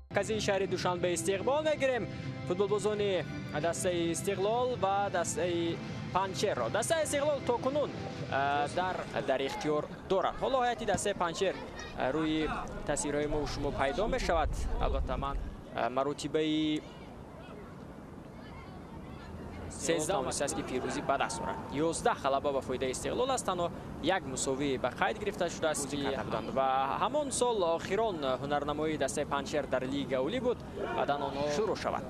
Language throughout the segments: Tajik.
Маркази шаҳри Душанбе истиқбол мегирем футболбозони дастаи Истиқлол ва дастаи Панҷшерро. Дастаи Истиқлол то кунун дар ихтиёр дорад. Ҳоло ҳайати дастаи Панҷшер рӯи тасвирҳои мо шумо пайдо мешавад. Албатта ман маротибаи 13 аст ки пирӯзӣ ба даст орад. 11 ғалаба ба фоидаи Истиқлол аст, танҳо як мусовӣ ба қайд гирифта шудааст ки буданд ва ҳамон сол охирон ҳунарнамоии дастаи Панҷшер дар Лига Олӣ буд. Баъдан онҳо шурӯъ шавад.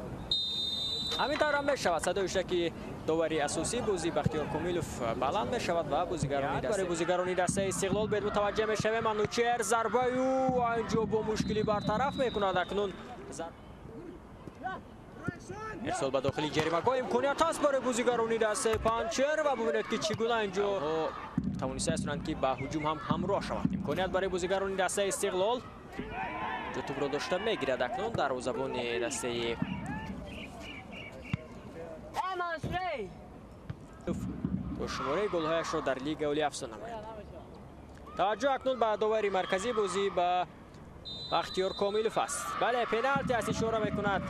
Ҳамин тавр ҳам мешавад. Садои шаки довари асосии бозӣ Бахтиёр Комилов баланд мешавад ва бозигарони дастаи Истиқлол бед мутаваҷҷеҳ мешавем. Манучер зарбаи ӯ инҷо бо мушкилӣ бартараф мекунад. Акнун ирсол ба дохили ҷаримагоҳ, имконият ҳаст барои бозигарони дастаи Панҷшер ва бубинед ки чӣ гуна инҷо тавонистаанд ки ба ҳуҷум ҳам ҳамроҳ шаванд. Имконият барои бозигарони дастаи Истиқлол. Инҷо тӯбро дошта мегирад акнун дарвозабони дастаи то шумораи голҳояшро дар Лигаи Олӣ афзун намояд. Таваҷҷӯҳ акнун ба довари марказии бозӣ ба Бахтиёр Комилов аст. Бале, пеналти аст, ишора мекунад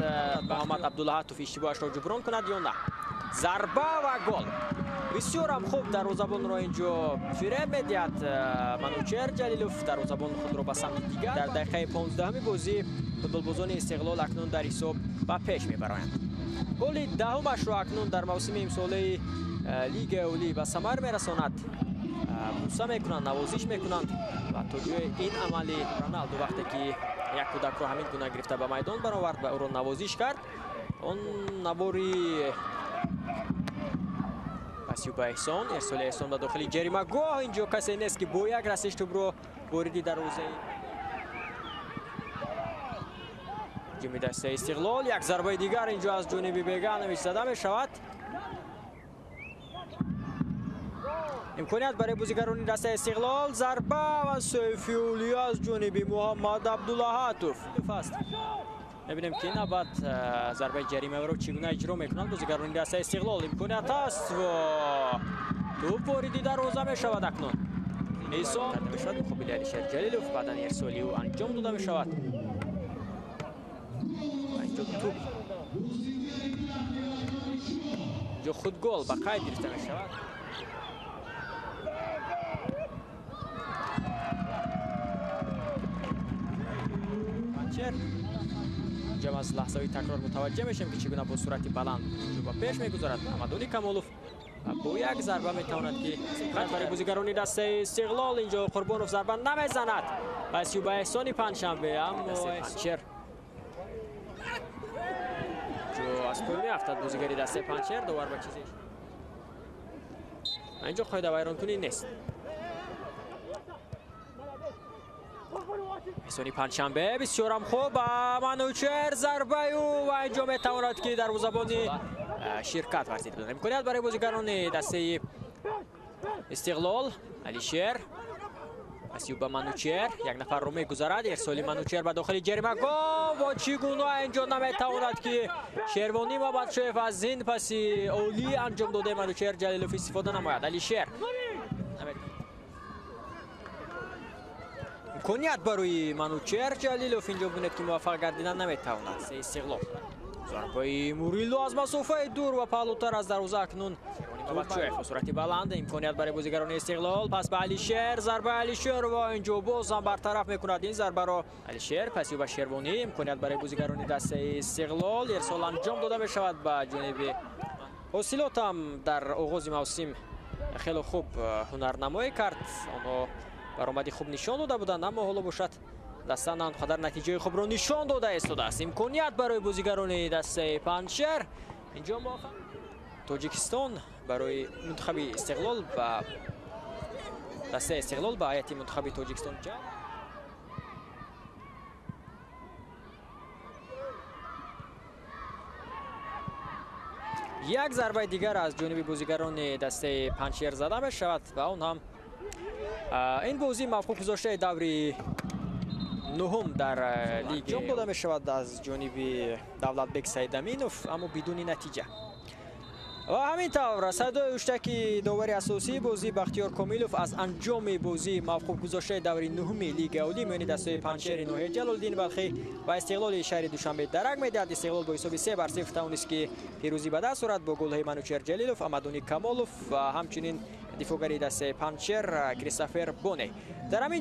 Муҳаммад Абдулаҳатов иштибоҳашро ҷуброн кунад ё на. Зарба ва гол. Бисёрам хуб дарвозабонро инҷо фиреб медиҳад Манучер Ҷалилов. Дарвозабон худро ба самти дигар. Дар дақиқаи 15-уми бозӣ футболбозони Истиқлол акнун дар ҳисоб ба пеш мебароянд. Голи даҳумашро акнун дар мавсими имсолаи Лигаи Олӣ ба самар мерасонад. Буса мекунанд, навозиш мекунанд ва то ҷои ин амали Роналду вақте ки як кӯдакро ҳамин гуна гирифта ба майдон баровард ва ӯро навозиш кард, он навори пасиу ба Эҳсон, ирсоли Эҳсон ба дохили ҷаримагоҳ. Инҷо касе нест ки бо як расиш тӯбро вориди дарвозаи ҳуҷуми дастаи Истиқлол. Як зарбаи дигар инҷо аз ҷониби Беганович зада мешавад. Имконият барои бозигарони дастаи Истиқлол. Зарба ва сейфиулӣ аз ҷониби Муҳаммад Абдулаҳатов аст. Мебинем ки навбат зарбаи ҷаримаро чӣ гуна иҷро мекунанд бозигарони дастаи Истиқлол. Имконият аст ва тӯб вориди дарвоза мешавад акнун. Эҳсон мешавад муқобили Алишер Ҷалилов, баъдан ирсоли ӯ анҷом дода мешавад. Инҷо тӯб, инҷо худ гол ба қайд гирифта мешавад. Инҷо аз лаҳзаҳои такрор мутаваҷҷеҳ мешавем ки чӣ гуна бо суръати баланд ба пеш мегузарад Муҳаммадалӣ Камолов ва бо як зарба метавонад ки барои бозигарони дастаи Истиқлол. Инҷо Қурбонов зарба намезанад. Пасиу ба Эҳсони Панҷшанбе, аммо Панҷшер аз пой меафтад бозигари дастаи Панҷшер. Довар ба чизе инҷо қоидавайронкунӣ нест. Эҳсони Панҷшанбе бисёрам хуб ба Манучер зарбаи ӯ ва инҷо метавонад ки дарвозабони ширкат варзида буданд. Имконият барои бозигарони дастаи Истиқлол. Алишер пасиу ба Манучер, як нафарро мегузарад. Ирсоли Манучер ба дохили ҷаримагоҳ ва чӣ гуна инҷо наметавонад ки Шервонӣ Мабадшоев аз ин паси олӣ анҷом додаи Манучер Ҷалилов истифода намояд. Алишер имконият барои Манучер Ҷалилов инҷо бинед ки муваффақ гардидан наметавонад. Истиқлол зарбаи Мурилло аз масофаи дур ва паҳлӯтар аз дарвоза. Акнун Мабадшоев бо суръати баланд. Имконият барои бозигарони Истиқлол. Пас ба Алишер, зарбаи Алишер ва инҷо боз ҳам бартараф мекунад ин зарбаро Алишер. Пасиу ба Шервонӣ. Имконият барои бозигарони дастаи Истиқлол. Ирсол анҷом дода мешавад ба ҷониби Ҳосилот ҳам дар оғози мавсим хеле хуб ҳунарнамоӣ кард. Онҳо баромади хуб нишон дода буданд, аммо ҳоло бошад даста на он қадар натиҷаи хубро нишон дода истодааст. Имконият барои бозигарони дастаи Панҷшер. Инҷо Тоҷикистон барои мунтахаби Истиқлол ба дастаи Истиқлол ба ҳайати мунтахаби Тоҷикистон ҷалб. Як зарбаи дигар аз ҷониби бозигарони дастаи Панҷшер зада мешавад ва он ҳам ин бозӣ мавқуф гузоштаи даври нуҳум дар лига анҷом дода мешавад аз ҷониби Давлатбек Саидаминов, аммо бидуни натиҷа. Ва ҳамин тавр садои ҳуштаки довари асосии бозӣ Бахтиёр Комилов аз анҷоми бозии мавқуф гузоштаи даври нуҳуми Лигаи Олӣ миёни дастаҳои Панҷшери ноҳияи Ҷалолиддини Балхӣ ва Истиқлоли шаҳри Душанбе дарак медиҳад. Истиқлол бо ҳисоби 3-0 тавонист, ки пирӯзӣ ба даст орад бо голҳои Манучер Ҷалилов, Амадуни Камолов ва ҳамчунин дифоъгари дастаи Панҷшер Кристофер Боне. Дар ҳамин